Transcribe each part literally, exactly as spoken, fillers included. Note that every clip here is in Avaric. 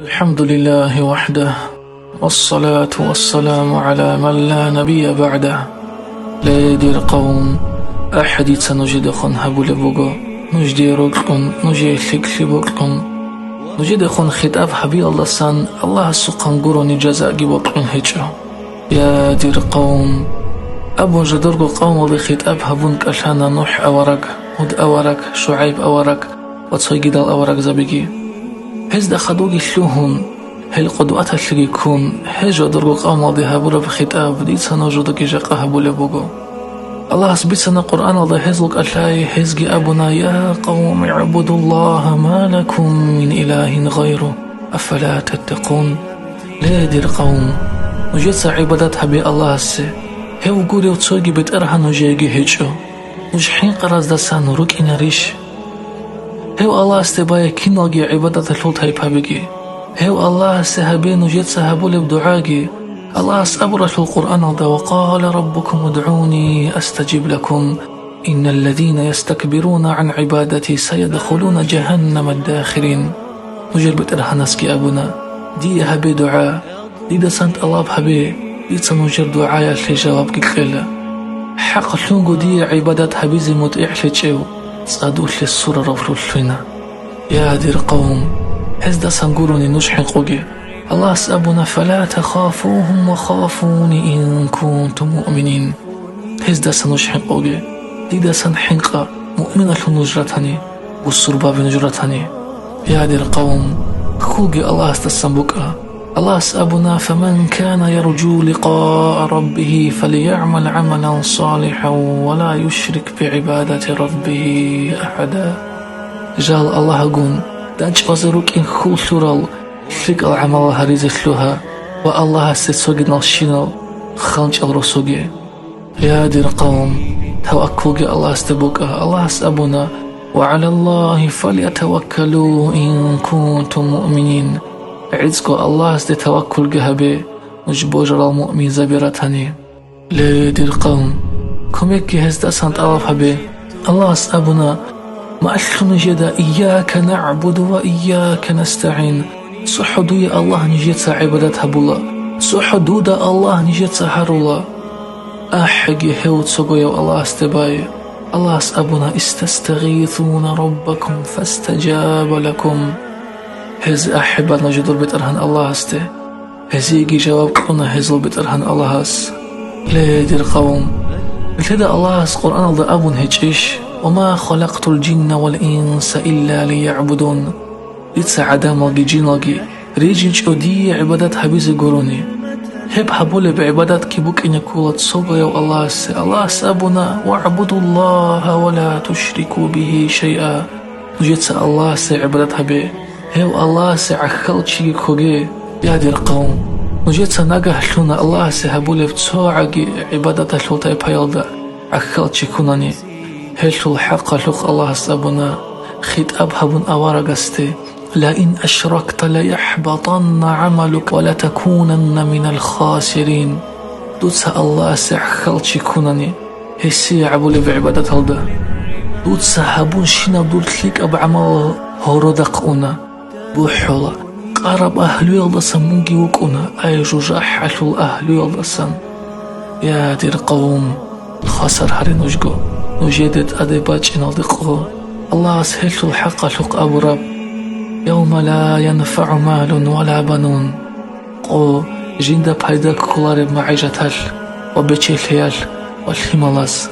الحمد لله وحده، والصلاة والسلام على من لا نبي بعده. Ле, дир къавм, ахӀи, дица нужедехун гьабулеб буго, нуж дие рокьун, нужее лъикӀлъи бокьун. Нужедехун хитӀаб гьабиялдасан Аллагьасухъан гурони жазаги бокьун гьечӀо. Я, дир къавм! Абун жодорго къавмалде хитӀаб гьабун кӀалъана НухӀ авараг, Гьуд авараг, ШугӀайб авараг ва цойгидал аварагзабиги. Гьезда хадуги лъугьун, гьел къудваталъеги ккун, гьез жодорго къавмалде гьабураб хитӀаб дица нужедаги жакъа гьабулеб буго. Аллагьас бицана Къуръаналда гьезул кӀалъай, гьезги абуна: «Я къавми, гӀбудуллагьа ма лакум мин илагьин гъайру, афала таттакъун». Ле, дир къавм, нужеца гӀибадат гьабе Аллагьасе, гьев гурев цоги бетӀергьан нужееги гьечӀо. Нуж хӀинкъараздасан рукӀинарищ? Гьев Аллагьасде бае киналги гӀибадаталъул тайпабиги. Гьев Аллагьасе гьабе нужеца гьабулеб дугӀаги. Аллагьас абуралъул Къуръаналда: «Ва къала раббукум удгӀуни астажиб лакум». «Инналлазина ястакбируна гӀан гӀибадати сайадхулуна жагьаннама дахирин». Нужер БетӀергьанасги абуна: «Дие гьабе дугӀа, дидасан тӀалаб гьабе, дица нужер дугӀаялъе жавабги кьела. ХӀакълъунго дие гӀибадат гьабизе мутӀигӀлъичӀев цӀадулъе сурарав лъугьина». Я, дир къавм, гьездасан гурони нуж хӀинкъуге. Аллагьас абуна: «Фала тахафугьум ва хафуни ин кунтум муъминин». Гьездасан нуж хӀинкъуге, дидасан хӀинкъа, муъминалъун нуж ратани, бусурбаби нуж ратани. Я, дир къавм, хьулги Аллагьасдасан букӀа. Аллагьас абуна: «Фаман кана яржу ликъаа раббигьи фалягӀмал гӀамалан салихӀан ва ла юшрик бигӀибадати раббигьи ахӀада». Жал Аллагьгун дачӀвазе рукӀин хьул лъурал, лъикӀал гӀамал гьаризе лъугьа ва Аллагьасде цогиналщинал хъанчӀал росуге. Я, дир къавм, таваккулги Аллагьасде букӀа. Аллагьас абуна: «Ва гӀалаллагьи фалятаваккалу ин кунтум муъминин». ГӀицӀго Аллагьасде таваккулги гьабе, нуж божарал муъминзаби ратани. Ле, дир къавм, кумекги гьездасан тӀалаб гьабе. Аллагьас абуна: «Малъун нижеда: Ийяка нагӀбуду ва ийяка настагӀин». ЦохӀо дуе Аллагь нижеца гӀибадат гьабула, цохӀо дуда Аллагь нижеца гьарула. АхӀиги гьев цогояв Аллагьасде бай. Аллагьас абуна: «Истастагъисуна раббакум фастаджаба лакум». Гьез ахӀи бана жидер БетӀергьан Аллагьасде. Гьезиеги жаваб кьуна гьезул БетӀергьан Аллагьас. Ле, дир къавм! Нилъеда Аллагьас Къуръаналда абун гьечӀищ: «Ва ма халакътул жинна вал инса илля лиягӀбудун». Дица гӀадамалги жиналги рижинчӀо дие гӀибадат гьабизе гурони. Гьеб гьабулеб гӀибадатги букӀине ккола цогояв Аллагьасе. Аллагьас абуна: «ВагӀбудуллагьа ва ла тушрику бигьи шайъа». Нужеца Аллагьасе гӀибадат гьабе. Гьев Аллагьасе гӀахьал чиги ккоге. Я, дир къавм, нужеца нагагь лъуна Аллагьасе гьабулеб цогӀаги гӀибадаталъул тайпаялда гӀахьал чи ккунани. Гьелъул хӀакъалъухъ Аллагьас абуна, хитӀаб гьабун аварагасде: «Ла ин ашракта ла яхӀбатанна гӀамалука ва ла такунанна минал хасирин». Дуца Аллагьасе гӀахьал чи ккунани, гьесие гьабулеб гӀибадаталда. Дуца гьабунщинаб дур лъикӀаб гӀамал гьородахъ уна, бухӀула, къараб агьлуялдасан мунги вукӀуна, ай жужахӀалъул агьлуялдасан. Я, дир къавм, хвасар гьаре нужго, нужеде тӀаде бачӀиналде къо. Аллагьас гьелъул хӀакъалъухъ абураб: «Явма ла янфагӀу малун ва ла банун». Къо жинда пайда кколареб магӀишаталъ ва бечелъиялъ ва лъималас,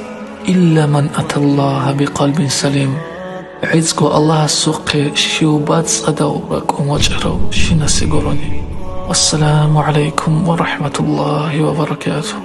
илла ман аталлагьа бикъалбин салим, гӀицӀго Аллагьасухъе щив бацӀцӀадав ракӀун вачӀарав щинасе гурони. Вассаламу гӀалайкум ва рахӀматуллагьи ва баракатугь.